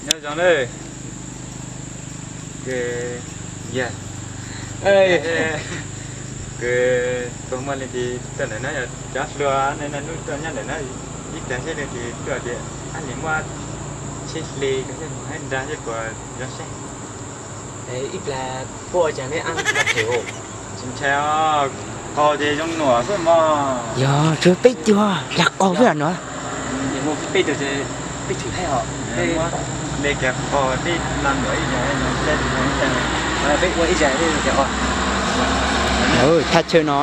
Nyob zoo na, kws yog, kws tus muaj leej twg tuaj ntawm no yog cov hluas ne, hnub tuaj nyob ntawm no ib plag seb leej twg tuaj tias ab nim muab tsheb hle rau seb mus hab nrag seb puas zoo seb. Ib plag puab ua cas neb ab plag phem os? Tsis ntshai os, qaug ces zoo nuam xwb mog. Yog tsuas peb tug lag qaug xwb no. Peb tug, peb tug hab os. Hle kiag qaug peb lag nuam ib yam, peb ua ib yam. Thaj chaw no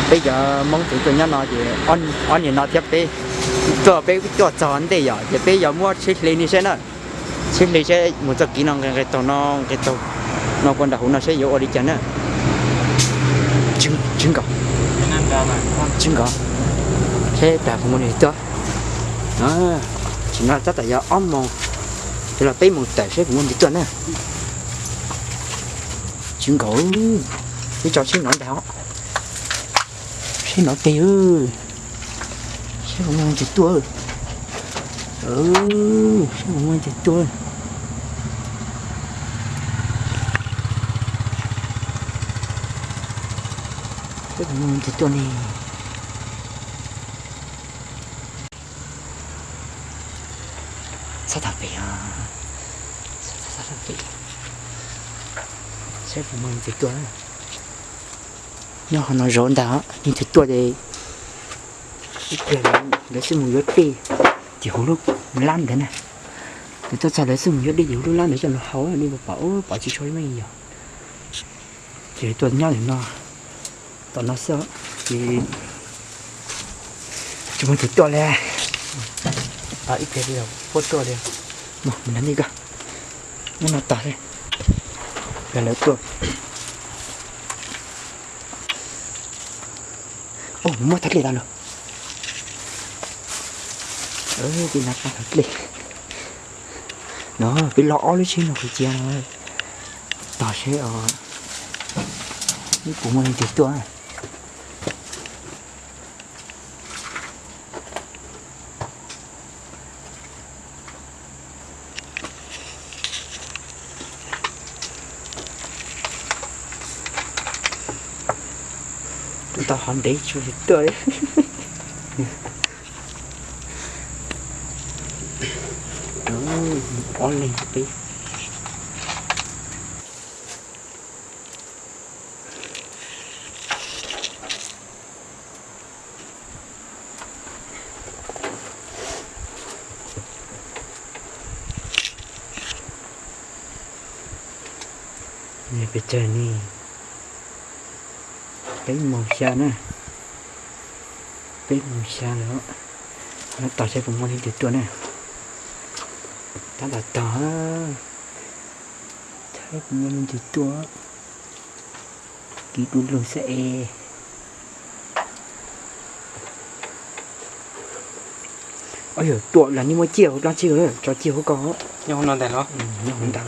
peb cov Hmoob tseem tuaj nyob no ces ob niag no thiab peb tuaj, peb tuaj txog ntej yom, ces peb yuav muab tsheb hle no seb na. Tsheb hle seb mus txoj kev no nqe nqe taug no, nqe taug no kua nram hauv no seb yuav ua li cas na. Tsw nkaus, tsw nkaus, seb plag puas muaj leej twg tuaj. Tam sim no tab tom yog ob moos, yuav los peb moos tawm seb puas muaj leej twg tuaj na. Tsw nkaus, peb tso tsheb no ntag, tsheb no teg, seb puas muaj leej twg tuaj, seb puas muaj leej twg tuaj. Seb puas muaj leej twg tuaj ne. Txhob tham pem, txhob tham pem, seb puas muaj leej twg tuaj. Nyob qhov no zov ntag, leej twg tuaj ces ib pliag lawv xub mus yuav dej tim hauv lub lab ntawd na. Lawv tuaj txog lawv xub mus yuav dej tim hauv lub lab ntawd coj los haus, nej puas pom, pom tsis tshua meej yog. Ces tuaj nyob ntawm no, tom no xwb ces tsis muaj leej twg tuaj li. Ib pliag puab tuaj li. Mus nrad ntej ko, nyob no tag li, yog lawv tuaj. Muab thaj dlej tau no. Peb na, thaj dlej no, peb lo ob lub tsheb no kuv cia no tog seb os, puas muaj leej twg tuaj. Tuaj tau hov ntev tsis muaj leej twg tuaj. Ob leeg peb. Pes tsawg ne? Peb moos xya na, peb moos xya lawm. Nyob tos saib puas muaj leej twg tuaj na. Tab tom tos, saib puas muaj leej twg tuaj. Kiv du lug xwb es. Yog tuaj los nej muab ciaj hauv dlaab tsi, tso ciaj hauv ko. Nyob hauv no ntag los? Nyob hauv ntag.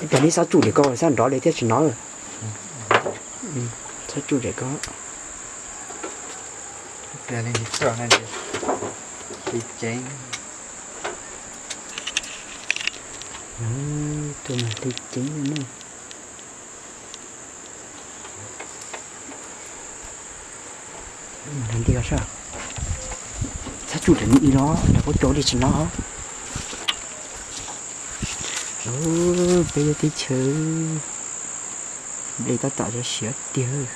Ib pliag nej xob tsuj nrem ko, xob nrov li thiaj tsis hnov. Xob tsuj nrem ko. Ib pliag leej twg tuaj na, ceev ceev. Tuaj mas ceev ceev na. Ntawm ntiag sab, txhob tsuj nram ub li los nram ub rau li tsis hnov. Peb lub teb chaws nplej tab tom zoo siab tiag.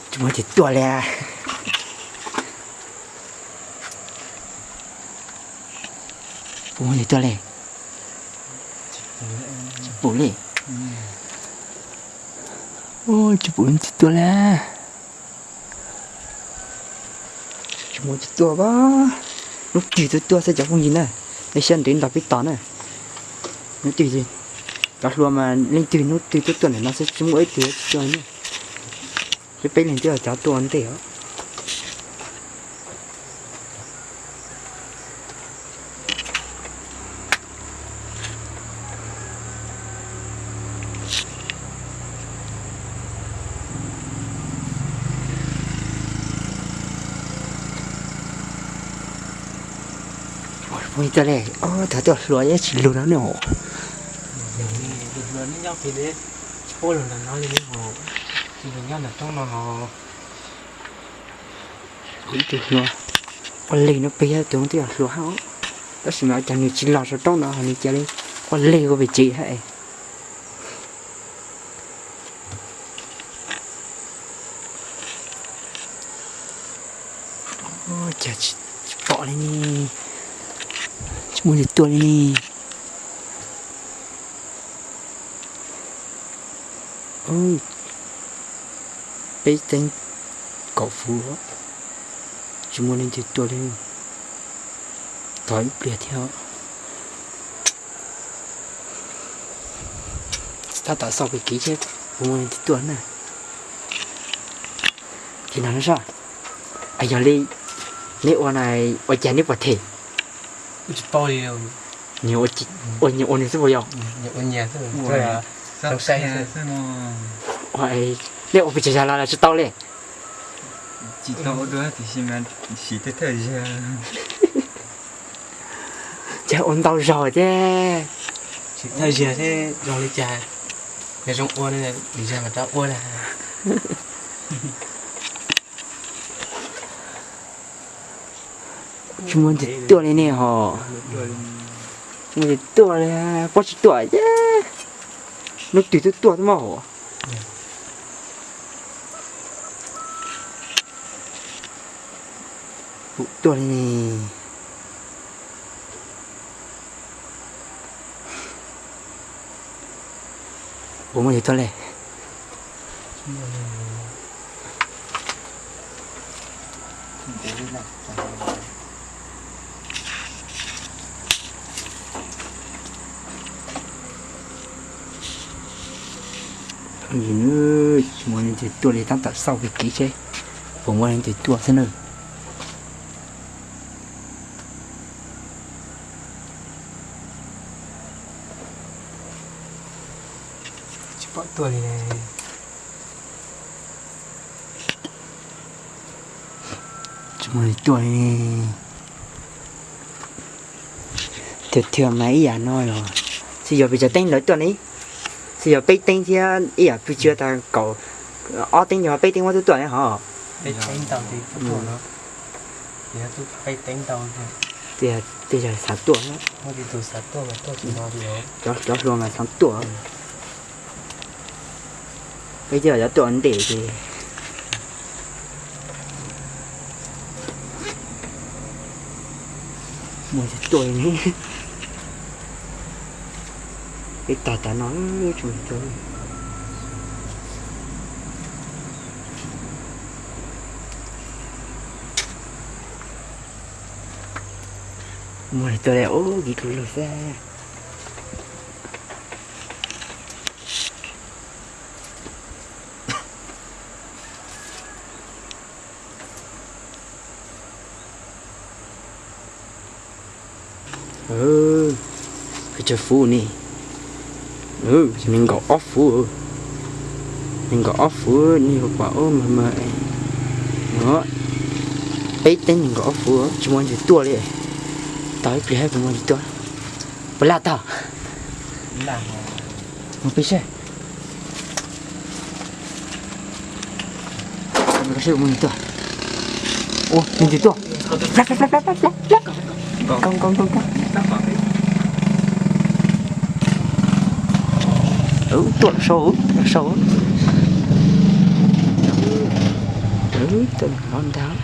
Tsis muaj leej twg tuaj li. Puas muaj leej twg tuaj li? Tsis pom li. Tsis pom leej twg tuaj li. Tsis muaj leej twg tuaj as. Hnub twg tuaj tuaj xwb cov phooj ywg na. Nej saib ntev nrog peb tos na. Hnub twg, cov hluas mas leej twg hnub twg tuaj tuaj ntawm no xwb, tsis muaj ib tug tuaj na. Peb peb leeg twb cov tuaj ntej os. Ua li cas le, ob tug twb hluas yeej tsis lug no ne. Ib tug hluas, quaj leg no pem tus twb hluas hab, tab sis mas ua cas nws tsis los saum roob no, nws cia li quaj leg ua pem tsev hab. Cas tsis pom li ne, tsis muaj leej twg tuaj li ne. Peb teev kaum fuv, tsis muaj leej twg tuaj li. Tos ib pliag thiab. Tab tom xauj kev kev seb puas muaj leej twg tuaj na. Ces no sab, yog li neb ua na, ua cas neb pom them? Nyias ua nyias xwb puas yog? Neb ua pes tsawg zaus los tsis tau li? Cas ua ntau zaus thiab. Thawj zaug thiab zoo li cas, yog zoo ua, yog mas rov ua na. Tsis muaj leej twg tuaj li ne ho. Tsis muaj leej twg tuaj li, puas tsis tuaj thiab. Hnub twg twb tuaj twb muaj hos. Puas tuaj li ne? Puas muaj leej twg tuaj li? Tsis muaj leej twg tuaj li, tab tom xauj kev kev seb puas muaj leej twg tuaj xwb na. Tsis pom tuaj li. Tsis muaj leej twg tuaj li. Tiag tiag mas ib yam no yog, tsis yog pes tsawg teev lawv tuaj ne, tsis yog peb teev thiab ib yam pw tsua tas kaum ob teev, yog peb teev muab twb tuaj ne ho. Tej zaum xav tuaj, cov hluas mas xav tuaj. Peb thiaj yuav tuaj ua ntej ces muaj leej twg tuaj li ne. Peb tag tas no tsis muaj leej twg tuaj. Muaj leej twg tuaj li, ub, kiv kawg lug xwb. Pes tsawg fuv ne? Nees nkaum ob fuv. Nees nkaum ob fuv ne, pom ub mag mag. Peb teev nees nkaum ob fuv tsis muaj leej twg tuaj li. Tos ib pliag puas muaj leej twg tuaj. Puas laj tag? Mus peb seb. Ua, leej twg tuaj? Koob koob koob. Tuaj lawm sau, lawm sau. Tuaj lov ntag.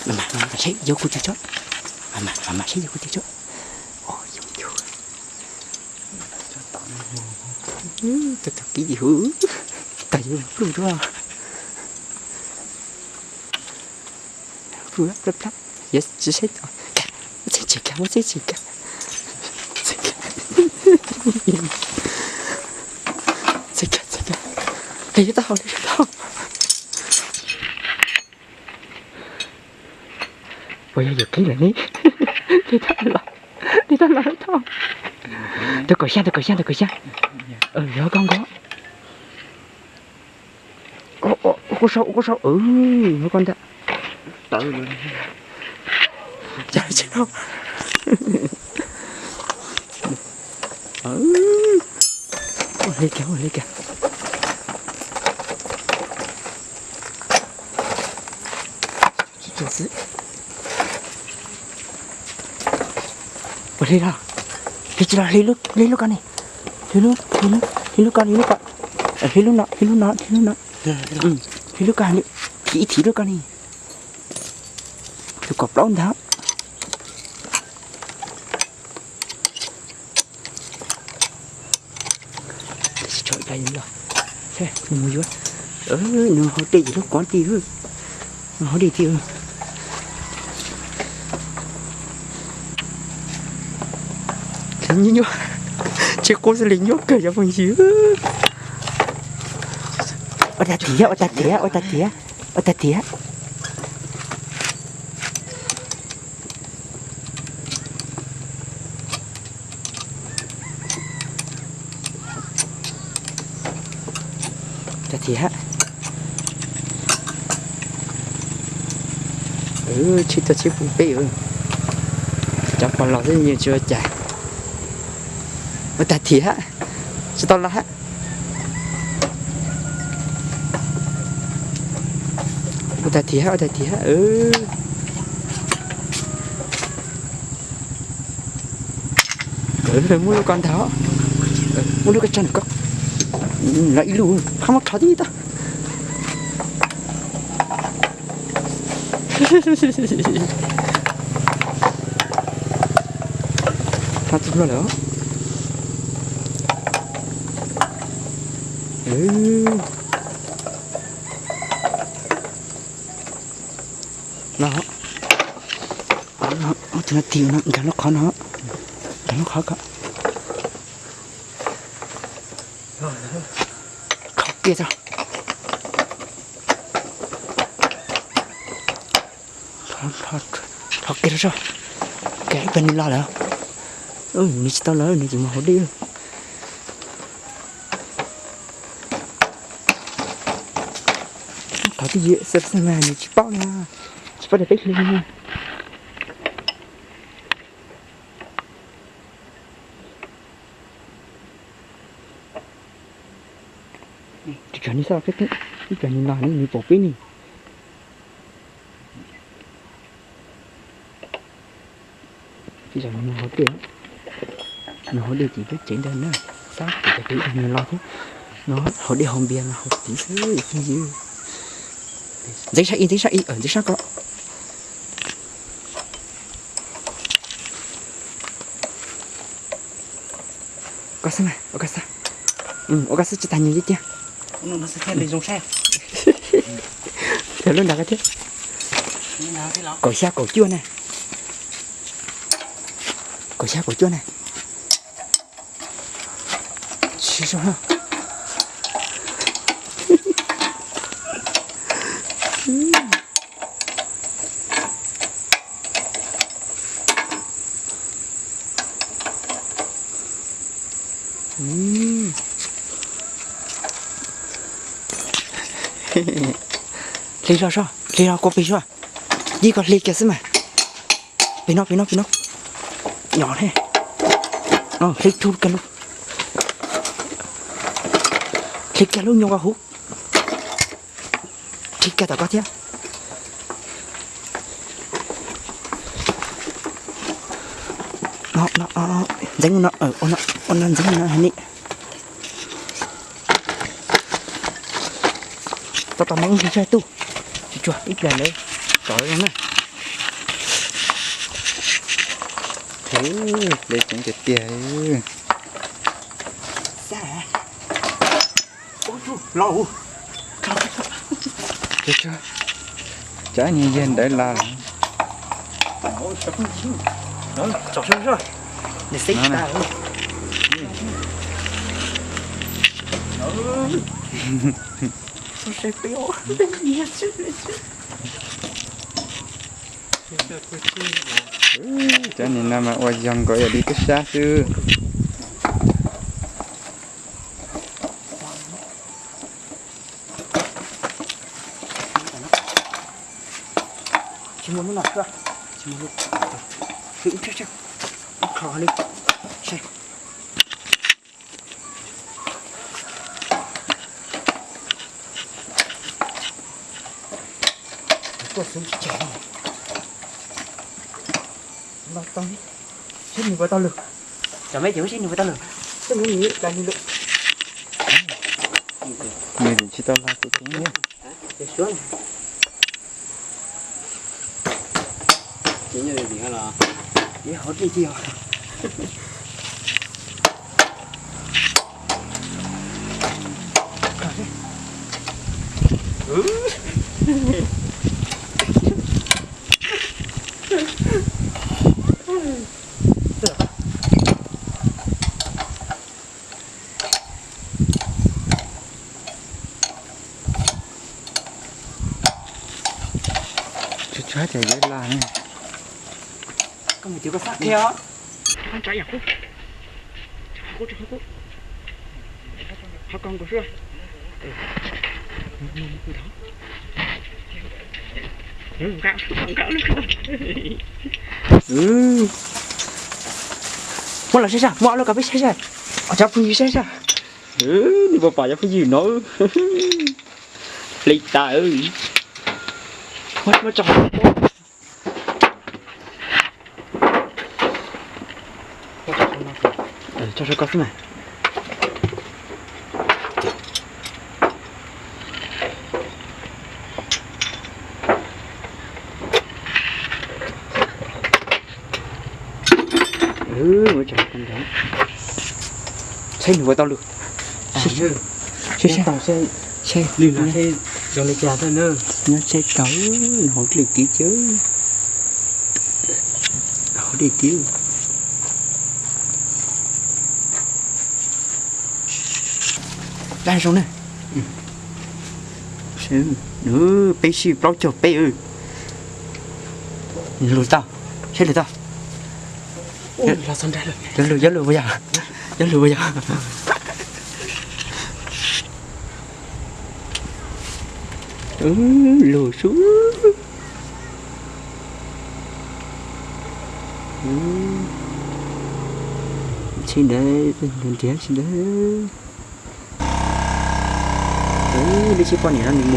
Mas mas saib yog kuv tus tso. Mas mas saib yog kuv tus tso. Tau tau kib hu. Tau yog pluj dua. Pluj plab plab. Yog tsis saib tau. Muab txheej tsis kag, muab txheej tsis kag. Txheej kag, txheej kag. Hle tau, hle tau. Puas yog yuav kib lawm ne? Hle tau los, hle tau los tau. Rau kaum xya, rau kaum xya, rau kaum xya. Yog koj nkaus. Ua koj sau, ua koj sau, ua koj ntag. Ua li kag, ua li kag. Ua li los, hle tsis los, hle lub ko ne, hle lub, hle lub ko, hle lub ko, hle lub no, hle lub no, hle lub no, hle lub ko, hle ib thim lub ko ne. Tus kaum plaub ntag. Tsis tso ib pliag los, nws mus yuav, nws haus dej ces lub kuav ti, nws haus dej ti. Nyuaj nyuaj, tsis qub xwb li nyuaj kawg cov phooj ywg. Ua tag tiag, ua tag tiag, ua tag tiag, ua tag tiag. Tag tiag. Tsheb tuaj tsheb pub peb, cov pog laus xwb yeej tsis ua cas. Ua tag tiag, tsis tau los hab. Ua tag tiag, ua tag tiag. Muab lub ko ntag, muab lub ko tso ntawm ko. Los ib lub, qhov muab rho tib tag. Rho txog lawm. No, tus no tig no, nkag lub qhov no, nkag lub qhov ko. Rho kiag tso. Rho kiag tso. Kav ib pliag nws los lawm. Nws tsis tau los, nws tseem mus haus dej. Qhov twg xwb xwb mas nws tsis paub na, tsis paub tias peb hle na. Tus tsov ni xwb, ib pliag nws los nws pom peb ne. Ib zaug nws haus dej, nws haus dej ces peb tsev ntawd na, xab ces ib pliag nws los thiab. No haus dej haus npias mas haus tid xwb phooj ywg. Ntxeev sab ib, ntxeev sab ib, ntxeev sab ko. Koj xwb mas, ua koj xwb. Ua koj xwb tsis tas nyias cia. Cov lub nrad ko thiab. Kaum xya kaum cuaj na. Kaum xya kaum cuaj na. Tsis zoo. Hle zog soj, hle zog kua peg zog. Yij koj hle kiag xwb mas. Peg no, peg no, peg no. Nyo he. Hle tug kiag lub, hle kiag lub nyuag ko huv. Hle kiag tom ko thiab. Ua no ntxeev no ni. Tau tau no ntxeev sab tug. Tsis tsuag ib pliag lawv tov zoo na. Hle ceev tiag tiag. Los, cov niag yawg ntawd los. Cov niag no mas ua yog nkaus yam li tub sab xwb. Tuaj xwb tsis tseg. Los tau, seb nws puas tau lug. Cov me ces seb nws puas tau lug. Seb nws nws cas nws lug. Nws tsis tau los ces tseev. Tsuas tsuas ces yuav laj ne. Koj mus tias koj xav qhia os. Muab los saib sab, muab ob lub kov peb saib sab. Cov phooj ywg saib sab. Nws puas pom cov phooj ywg no. Hle tas. Muab tso. Tso rau koj xwb mas. Saib nws ua tau lus. Saib, saib, saib, nyob saib tau, hauv dlej kiv ces, hauv dlej kiv. Dab zoo ne. Peb sij plaub caug peb. Lus tau, saib lus tau. Yuav lus, yuav lus puas yog? Yuav lus puas yog? Lus sub. Tsis ntawd, nrhiav tsis ntawd. Lub tsheb poj niam no nws mus,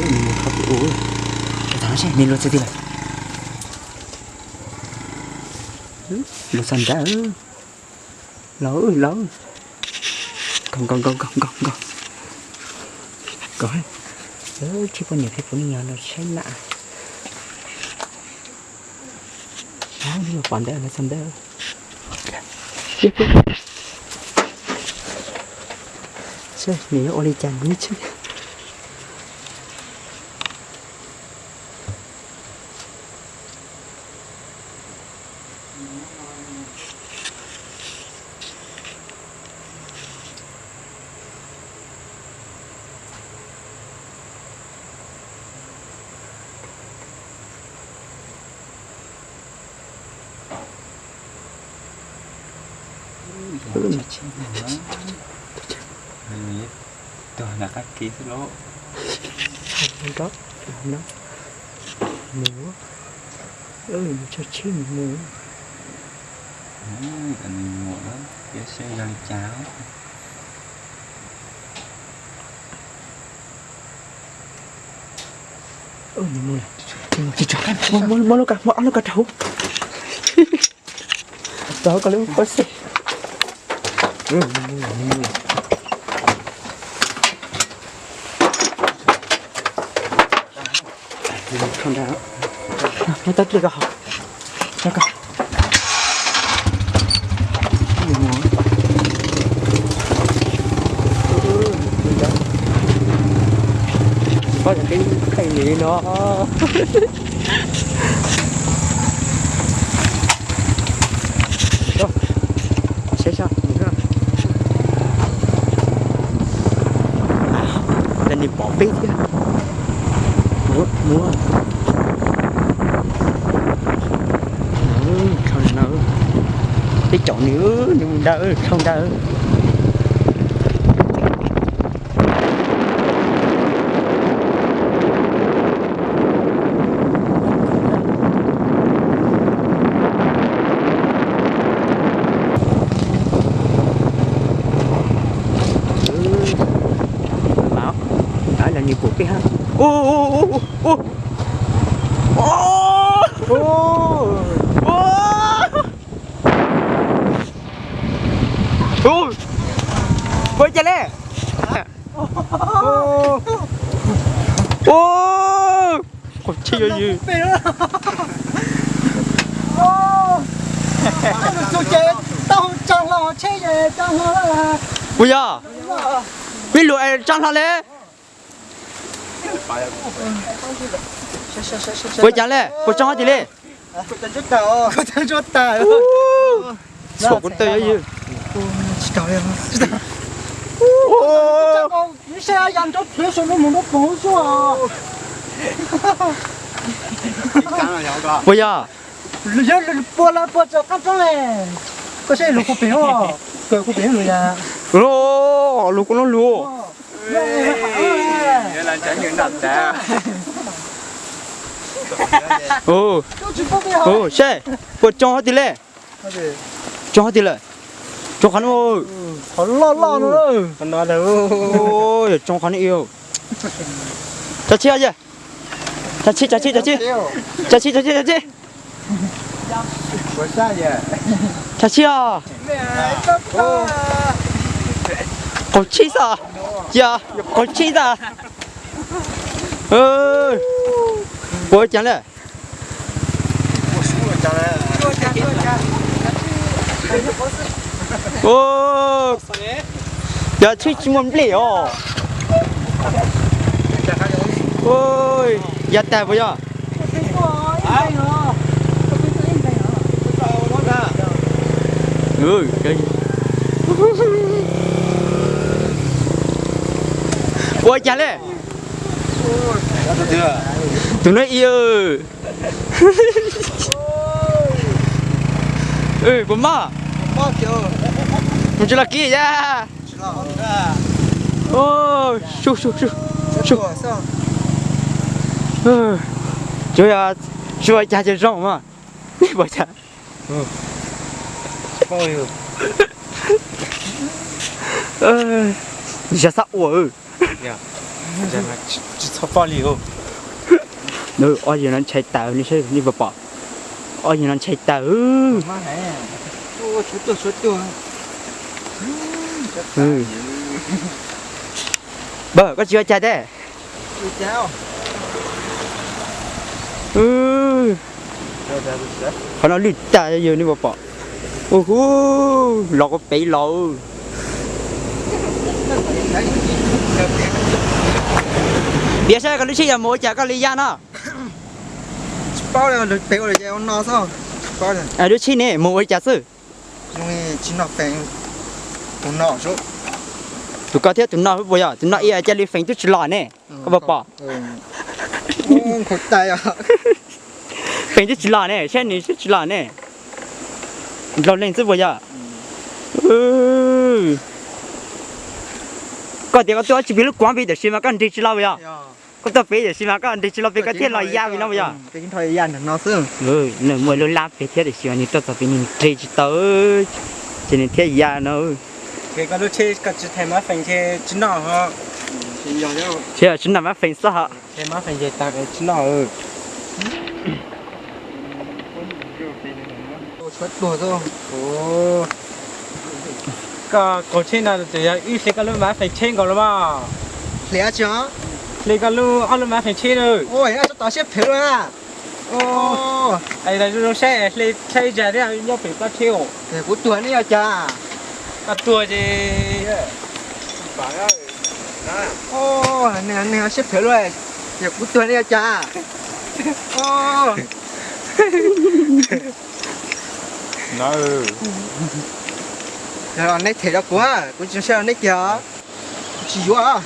nws mus qhov twg ua? Nws luag txog twg lawm? Luag txog nrad. Los, los. Nkaus, nkaus, nkaus, nkaus, nkaus, nkaus. Tsheb poj niam thiab puav leej yog los saib na. Pom ntawd, los txog ntawd. Seb nws yuav ua li cas nws tsheb. Tuag nram qab kev xwb lauj. Mus, mus tso tsheb mus. Nws mus lawm, peb saib yog li cas. Muab lub kav, muab ob lub kav rau hauv. Rau hauv kom lawv muab pab xej. Muab tab dlej rau hauv. Koj tseem tib kheej li no. Seb seb, cas nws pom peb thiab. Mus, mus. Dhau no, peb caum nws, nws mus ntawd, dhau ntawd. Mas, los nws pum peb hab. Ua cas le? Ua, qhov tsheb yuav yws. Puas yog? Peb lus es tso hlo le. Puas cas le? Puas tso hlo tiag le? Tshuav kuv tawm yuav yws. Puas yog? Puas lawv puas tsaws qab roob le? Koj saib lus kuv pem, kawm kuv pem lus yas. Lus kuv lub lus. Seb puas tsoo hab tiag le? Tsoo hab tiag lawm. Tsoo qhov no. Yog tsoo qhov no. Tso tsheb, tso tsheb, tso tsheb, tso tsheb, tso tsheb, tso tsheb. Tso tsheb os. Qaug tsheb xwb, cia qaug tsheb xwb. Puas cas le? Yog tsheb tsis muaj nplej os. Yav tag puas yog? Ua cas le? Tus no i puas mob? Mus tsis los kiv yag. Tsuas yog tsis ua cas ces zoo mas. Nej puas cas? Xyov xav ua. Tsis txhob poj li. Ob yawg no ntshai tas, nej puas pom? Ob yawg no ntshai tas. Koj tsis ua cas thiab? Qhov no lwj tas yawg, nej puas pom? Ua hu, los kuv pem los. Piav saib koj lub tsheb yog mus ua cas koj li ya no. Tsis paub, pem ua no xwb. Lub tsheb ne mus ua li cas xwb? Tsis noj feem, tus no, tus ko thiab tus no puas yog? Tus no ib cia li feem twb tsis los ne. Koj puas pom? Feem twb tsis los ne, saib nws twb tsis los ne. Nplaum leej xwb puas yog? Koj tias koj tuaj tsis pem lub kuav pem tiam sis mas koj nres tsis los puas yog? Koj tuaj pem tiam sis mas koj nres tsis los pem koj thiaj los ya pem no puas yog? Muaj lub lab pem thiab tiam sis mas nws tuaj txog pem nws nres tsis tau, ces nws thiaj ya no. Tsis noj mab feem xwb hos. Koj kaug tsheb no tus yog wb hle koj lub mab feem tsheb nkaus los mas. Hle tsi? Hle koj lub, ob lub mab feem tsheb na. Ua tso tom siab phem lawm na. Zoo zoo saib, hle saib ib zag thiab nyob pem plab tsheb os. Kuv tuag nej ua cas? Koj tuag ces neeg siab phem luaj, yog kuv tuag nej ua cas? Neb them rau kuv, kuv tsis saib rau neb kiag os. Kuv tsis yuav.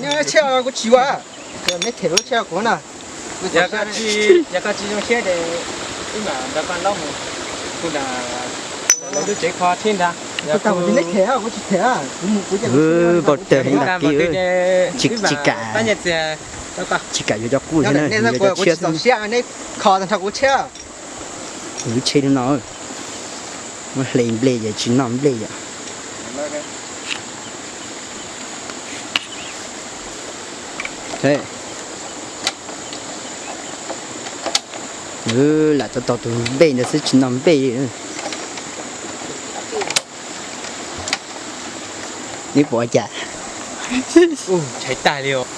Neb tsheb kuv tsis yuav. Neb them lub tsheb rau kuv na. Yog koj tsis zoo siab ces wb mam nrog koj laub mus, kuv nram lawv lub tsev kho thiab ntag. Neb them kuv tsis them, kuv mus kuv ces kuv tsis yuav. Npau taws heev nram kis, tsis kam, tsis kam yuav cov qub thiab na, yuav cov tshiab xwb. Neb kho tag nrho kuv tsheb. Kuv lub tsheb lub no, muab hle nplej ces tsis noj nplej yom. Lam tau tau tus nplej ntawd xwb tsis noj nplej li. Neb pom cas? Ntshai tag li os.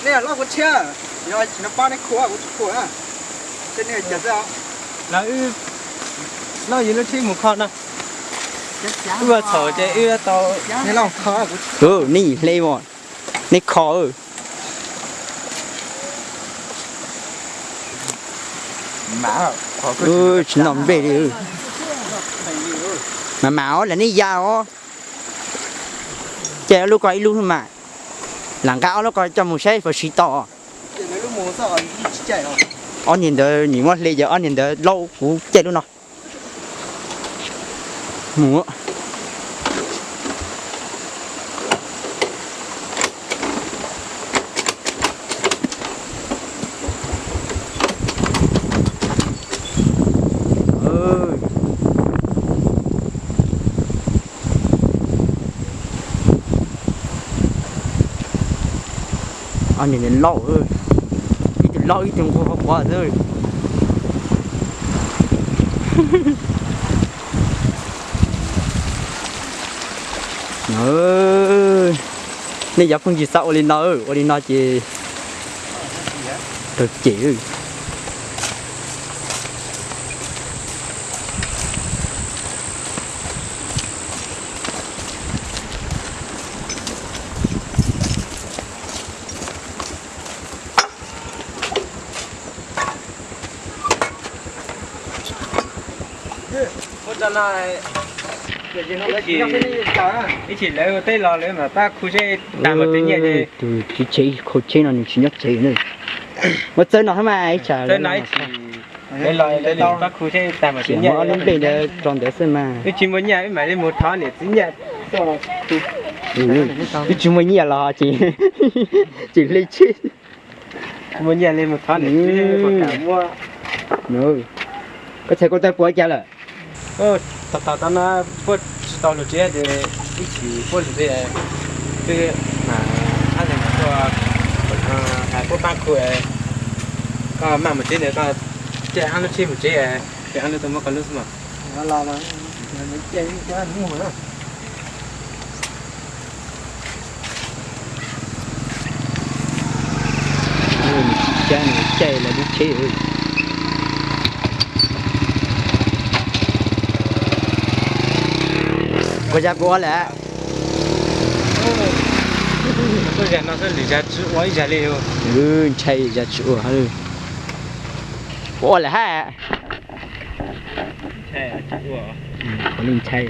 Nej loj kuv tsheb, yog tsis no pab neb khu kuv tsis khu na. Seb nej cas xwb. Los wb loj yus lub tsheb mus kho no. Wb ua txhaum ces wb tau. Nej loj kho kuv. Nej yim hle os, nej kho. Tsis noj nplej li. Mas mas os, lam nej ya os. Caij ob lub ko ib lub mas. Lam nqa ob lub ko coj mus saib puas siv tau. Ob niag ntawd nim muab hle ces ob niag ntawd laub kuv caij lub no. Mus. Ob niag laub, ib tug laub ib tug nquag qhuav qhuav xwb. Nej cov phooj ywg xav ua li no, ua li no ces raug cem. Ib chim lawv ua teb los lawv mam pab khu seb tag npaum twg nyiaj. Tus tswv tsheb khu tsheb no nws tsis nyob tsev na. Muab txawb no thiab mas ib tsam txawb no ib chim lawv los lawv pab khu seb tag npaum twg nyiaj. Muab ob lub nplej ntawd tso ntawd xwb mas. Wb tsis muaj nyiaj wb mam li mus thov niam txiv nyiaj. Wb tsis muaj nyiaj los ces, ces hle tsheb. Tsis muaj nyiaj li mus thov niam txiv puas kam muab. Koj txhais ko taw puas cas lawm? Tos tos no puab tsis tau lug tsev ces ib chim puab lug tsev, twb mam hab le mam tuaj hais puab pab khu, koj maj mus tsev ntawd koj caij hab lub tsheb mus tsev, ces hab lub tuaj muab koj lub xwb mas. Nws tsis cab nws caij lawv lub tsheb. Koj ya kuv ua lawm. Koj ya no xwb lwm zag tsis ua ib zag li. Ntshai zag tsis ua. Ua lawm hab. Ua li ntshai.